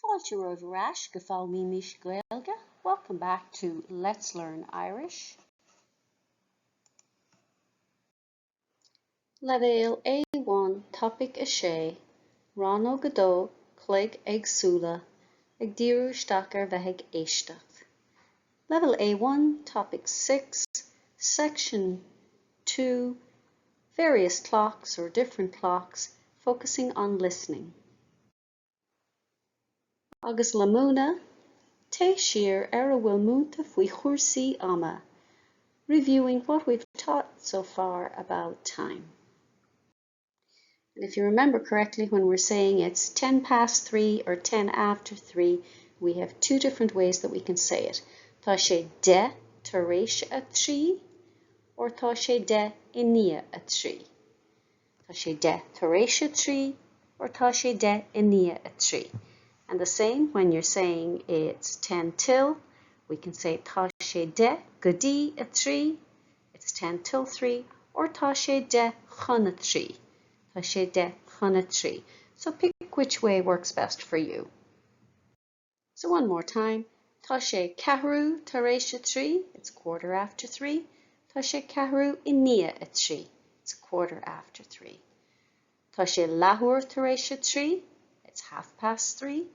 Fáilte romhaibh ar ais go Foghlaimímis Gaeilge, Welcome back to Let's Learn Irish. Leibhéal A1 Topaic 6, Rannóg 2 Cloig Éagsúla, ag díriú isteach ar bheith ag éisteacht. Level A1 Topic 6, Section 2 Various clocks or different clocks, focusing on listening. Agus le múineadh, téigh siar ar a bhfuil múinte faoi chúrsaí ama, reviewing what we've taught so far about time. And if you remember correctly, when we're saying it's 10 past 3 or 10 after 3, we have two different ways that we can say it. Tá sé 10 tar éis a 3 or tá sé 10 i ndiaidh a 3. Tá sé 10 tar éis a 3 or tá sé 10 i ndiaidh a 3. And the same when you're saying it's 10 till, we can say tá sé 10 go dtí a 3, it's 10 till 3, or tá sé 10 chun a 3, tá sé 10 chun a 3. So pick which way works best for you. So one more time, tá sé ceathrú tar éis a 3, it's quarter after 3, tá sé ceathrú i ndiaidh a 3, it's quarter after 3. Tá sé leathuair tar éis a 3, it's half past 3,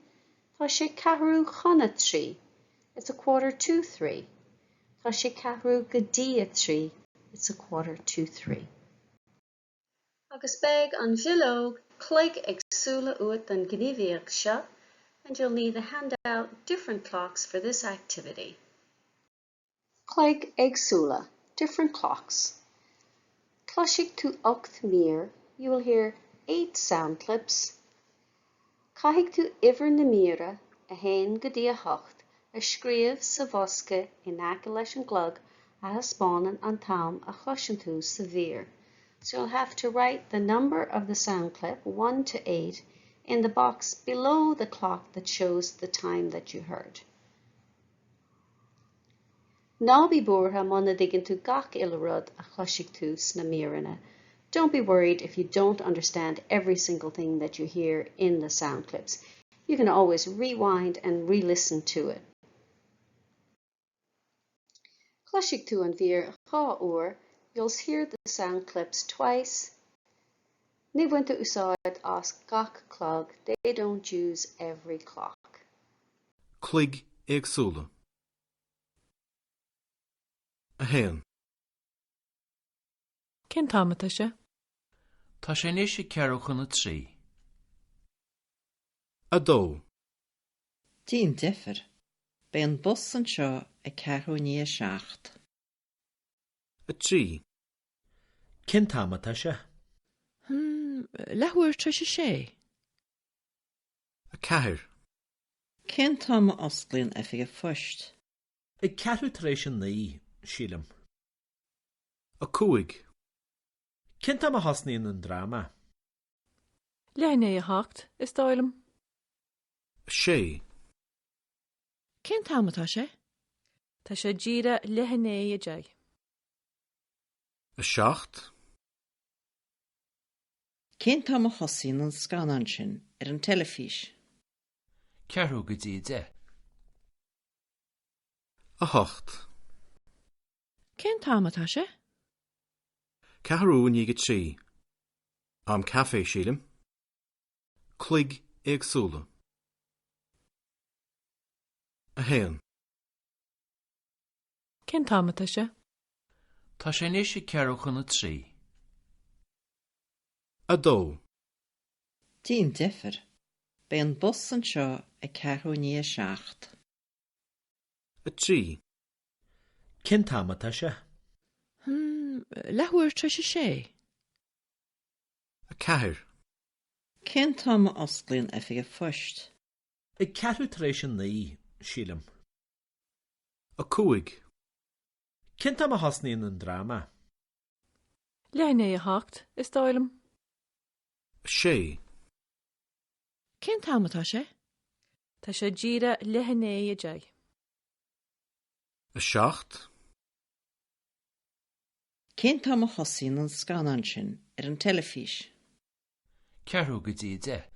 tá sé ceathrú chun a 3, it's a quarter to 3, tá sé ceathrú go dtí a 3, it's a quarter to 3. Agus beidh an bhileog Cloig Éagsúla uait don ghníomhaíocht seo and you'll need the handout Different Clocks for this activity. Cloig Éagsúla, Different Clocks. Cloisfidh tú 8 mír, you will hear 8 sound clips. Caithfidh tú uimhir na míre, 1 go dtí 8, a scríobh sa bhosca in aice leis an gclog a thaispeánann an t-am a chloiseann tú sa mhír. So you'll have to write the number of the sound clip, 1 to 8, in the box below the clock that shows the time that you heard. Ná bí buartha muna dtuigeann tú gach uile rud a chloisfidh tú sna míreanna. Don't be worried if you don't understand every single thing that you hear in the sound clips. You can always rewind and re-listen to it. Cloisfidh tú an mhír 2 uair, you'll hear the sound clips twice. Ní bhaintear úsáid as gach clog, they don't use every clock. Cloig éagsúla. 1. Cén t-am atá sé? Tá sé anois ag ceathrú chun a 3. 2. Déan deifir. Beidh an bus anseo ag ceathrú i ndiaidh a 7. 3. Cén t-am atá sé? Hmm, leathuair tar éis a sé. 4. Cén t-am a osclaíonn oifig an phoist? Ag ceathrú tar éis a 9, sílim. 5. Cén t-am a thosnaíonn an dráma? Leath i ndiaidh a 8, is dóigh liom. 6. Cén t-am atá sé? Tá sé díreach leath i ndiaidh a 10. 7. Cén t-am a thosaíonn an scannán sin ar an teilifís? Ceathrú go dtí a 10. 8. Cén t-am atá sé? Ceathrú i ndiaidh a 3. Am caife, sílim. Cloig éagsúla. 1. Cén t-am atá sé? Tá sé anois ag ceathrú chun a 3. 2. Déan deifir. Beidh an bus anseo ag ceathrú i ndiaidh a 7. 3. Cén t-am atá sé? Hmm, leathuair tar éis a sé. 4. Cén t-am a osclaíonn oifig an phoist? Ag ceathrú tar éis a 9, sílim. 5. Cén t-am a thosnaíonn an dráma? Leath i ndiaidh a 8, is dóigh liom. 6. Cén t-am atá sé? Tá sé díreach leath i ndiaidh a 10. 7. Cén t-am a thosaíonn an scannán sin ar an teilifís? Ceathrú go dtí a 10.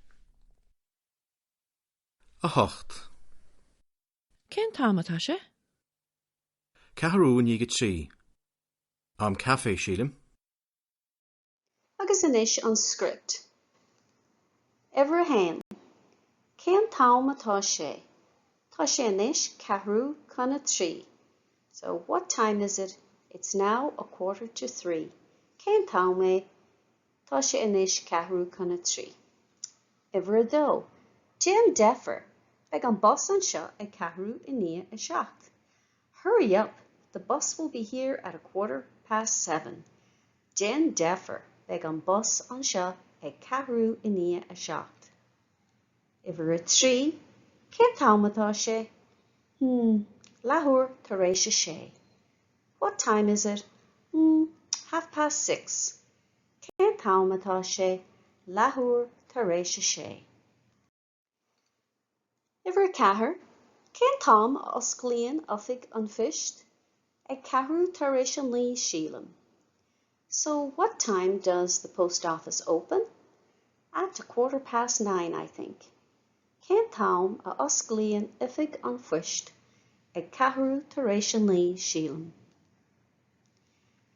8. Cén t-am atá sé? Ceathrú i ndiaidh a 3. Am caife, sílim. Agus anois an script. Uimhir a haon. Cén t-am atá sé? Tá sé anois ceathrú chun a 3. So, what time is it? It's now a quarter to 3. Cén t-am é? Tá sé anois ceathrú chun a 3. Uimhir a dó. Déan deifir! Beidh an bus anseo ag ceathrú i ndiaidh a 7. Hurry up! The bus will be here at a quarter past 7. Déan deifir! Beidh an bus anseo ag ceathrú i ndiaidh a 7. Uimhir a 3. Cén t-am atá sé? Hmm, leathuair tar éis a 6. What time is it? Hmm, half past 6. Cén t-am atá sé? Leathuair tar éis a 6. Uimhir a 4. Cén t-am a osclaíonn oifig an phoist? Ag ceathrú tar éis a 9, sílim. So, what time does the post office open? At a quarter past 9, I think. Cén t-am a osclaíonn oifig an phoist? Ag ceathrú tar éis a 9, sílim.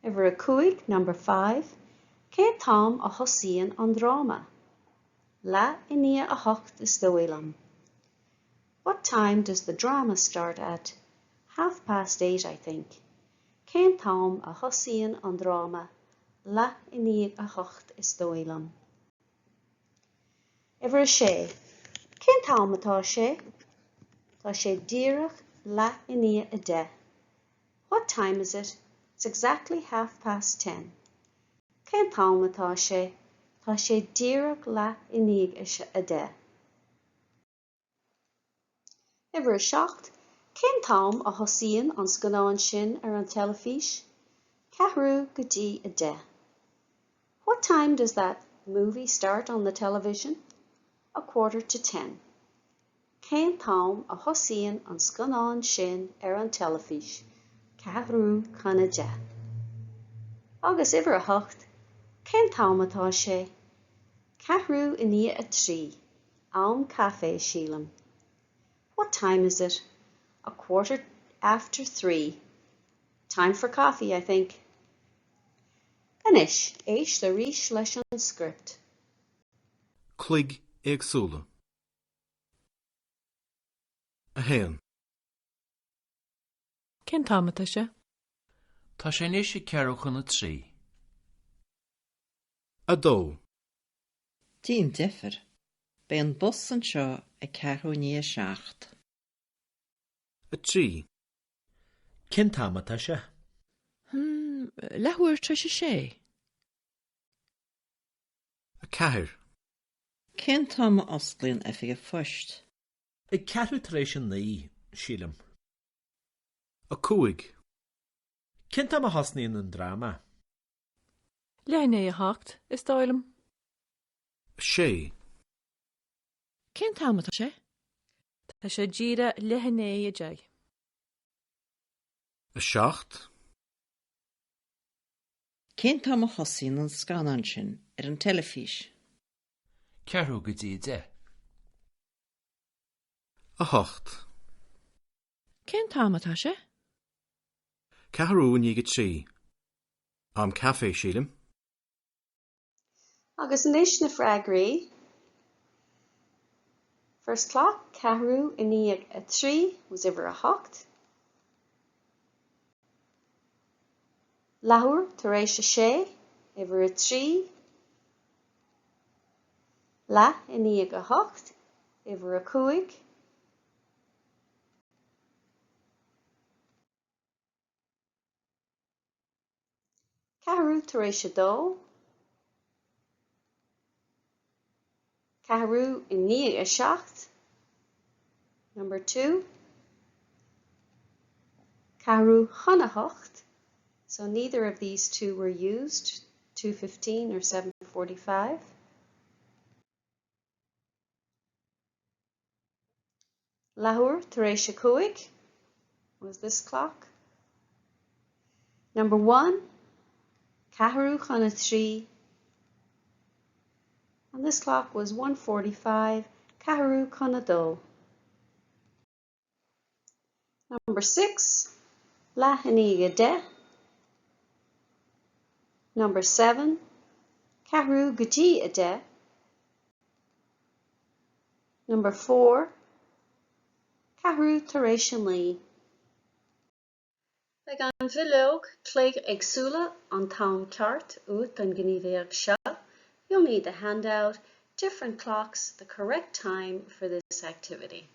Uimhir a 5, number 5. Cén t-am a thosaíonn an dráma? Leath i ndiaidh a 8 is dóigh liom. What time does the drama start at? Half past 8, I think. Cén t-am a thosaíonn an dráma? Leath i ndiaidh a 8 is dóigh liom. Uimhir a 6. Cén t-am atá sé? Tá sé díreach leath i ndiaidh a 10. What time is it? It's exactly half past 10. Cén t-am atá sé? Tá sé díreach leath i ndiaidh a 10. Uimhir a 7. Cén t-am a thosaíonn an scannán sin ar an teilifís? Ceathrú go dtí a 10. What time does that movie start on the television? A quarter to 10. Cén t-am a thosaíonn an scannán sin ar an teilifís? Ceathrú chun a 10. Agus uimhir a 8. Cén t-am atá sé? Ceathrú i ndiaidh a 3. Am caife, sílim. What time is it? A quarter after 3. Time for coffee, I think. Anois, éist arís leis an script. Cloig éagsúla. 1. Cén t-am atá sé? Tá sé anois ag ceathrú chun a 3. 2. Déan deifir! Beidh an bus anseo ag ceathrú i ndiaidh a 7. 3. Cén t-am atá sé? Hmm, leathuair tar éis a 6. 4. Cén t-am a osclaíonn oifig an phoist? Ag ceathrú tar éis a 9, sílim. 5. Cén t-am a thosnaíonn an dráma? Leath i ndiaidh a 8, is dóigh liom. 6. Cén t-am atá sé? Tá sé díreach leath i ndiaidh a 10. 7. Cén t-am a thosaíonn an scannán sin ar an teilifís? Ceathrú go dtí a 10. 8. Cén t-am atá sé? Ceathrú i ndiaidh a 3. Am caife, sílim. Agus anois na freagraí. First clock, ceathrú i ndiaidh a 3 was uimhir a 8. Leathuair tar éis a 6, uimhir a 3. Leath i ndiaidh a 8, uimhir a 5. Ceathrú tar éis a 2. Ceathrú i ndiaidh a 7. Number 2. Ceathrú chun a 8. So neither of these two were used, 2:15 or 7:45. Leathuair tar éis a 5 was this clock. Number 1, ceathrú chun a 3. And this clock was 1:45, ceathrú chun a 2. Number 6, leath i ndiaidh 10. Number 7, ceathrú go dtí 10. Number 4, ceathrú tar éis 9. Beidh an bhileog Cloig Éagsúla an t-am ceart uait don ghníomhaíocht seo. You'll need the handout, Different clocks, the correct time for this activity.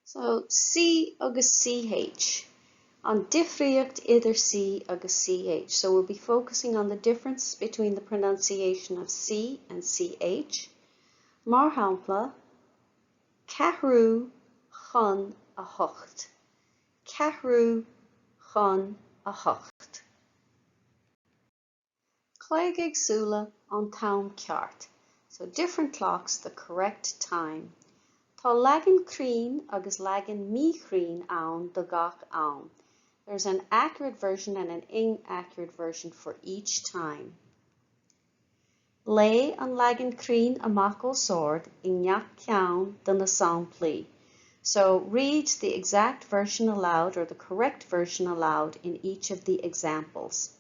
So, C agus CH. An difríocht idir C agus CH. So we'll be focusing on the difference between the pronunciation of C and CH. Mar shampla, ceathrú chun a hocht. Ceathrú chun a hocht. Cloig éagsúla, an t-am ceart. So different clocks, the correct time. Tá leagan cruinn agus leagan míchruinn ann do gach am. There's an accurate version and an inaccurate version for each time. Léigh an leagan cruinn amach os ard i ngach ceann de na samplaí. So read the exact version aloud or the correct version aloud in each of the examples.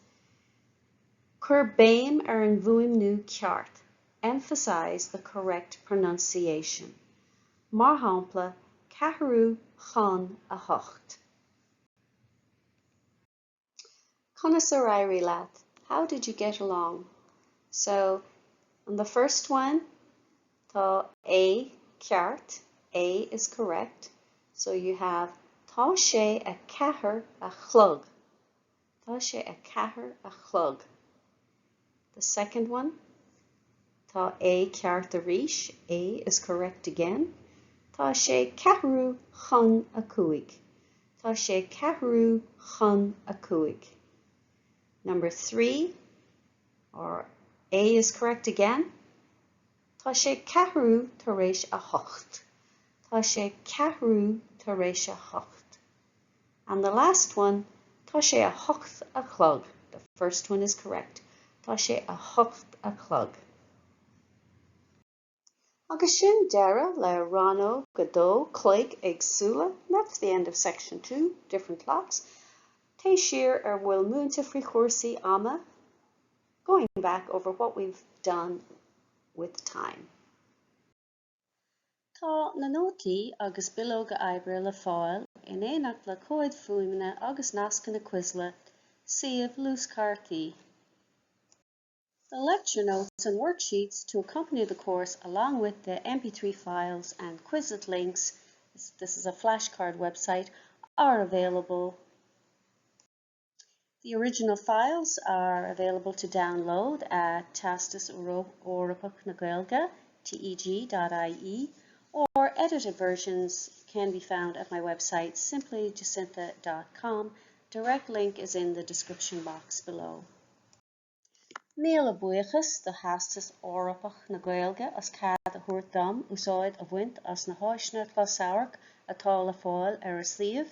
Cuir béim ar an bhfuaimniú ceart, emphasize the correct pronunciation. Mar shampla, ceathrú chun a hocht. Conas ar éirigh leat? How did you get along? So, on the first one, tá A ceart, A is correct. So you have Tá sé a ceathair a chlog. Tá sé a ceathair a chlog. The second one, Tá A ceart arís, A is correct again. Tá sé ceathrú chun a cúig. Tá sé ceathrú chun a cúig. Number 3, or A is correct again. Tá sé ceathrú tar éis a hocht. Tá sé ceathrú tar éis a hocht. And the last one, tá sé a hocht a chlog. The first one is correct. Tá sé a hocht a chlog. Agus sin deireadh le rannóg a dó, Cloig éagsúla. That's the end of section 2, different clocks. Téigh siar ar a bhfuil múinte faoi chúrsaí ama, going back over what we've done with time. Tá na nótaí agus bileoga oibre le fáil in éineacht le comhaid fuaime agus nascanna Quizlet, suíomh luaschártaí. The lecture notes and worksheets to accompany the course along with the MP3 files and Quizlet links, this is a flashcard website, are available The original files are available to download at Teastas Eorpach na Gaeilge, teg.ie, or edited versions can be found at my website simplyjacintha.com. Direct link is in the description box below. Míle buíochas do Theastas Eorpach na Gaeilge as cead a thabhairt dom úsáid a bhaint as na háiseanna closamhairc atá le fáil ar a suíomh.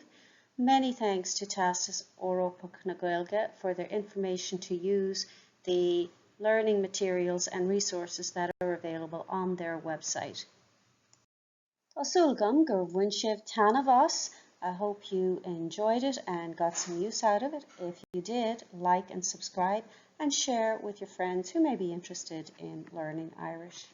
Many thanks to Teastas Eorpach na Gaeilge for their information to use the learning materials and resources that are available on their website. Tá súil agam gur bhain sibh taitneamh as. I hope you enjoyed it and got some use out of it. If you did, like and subscribe and share with your friends who may be interested in learning Irish.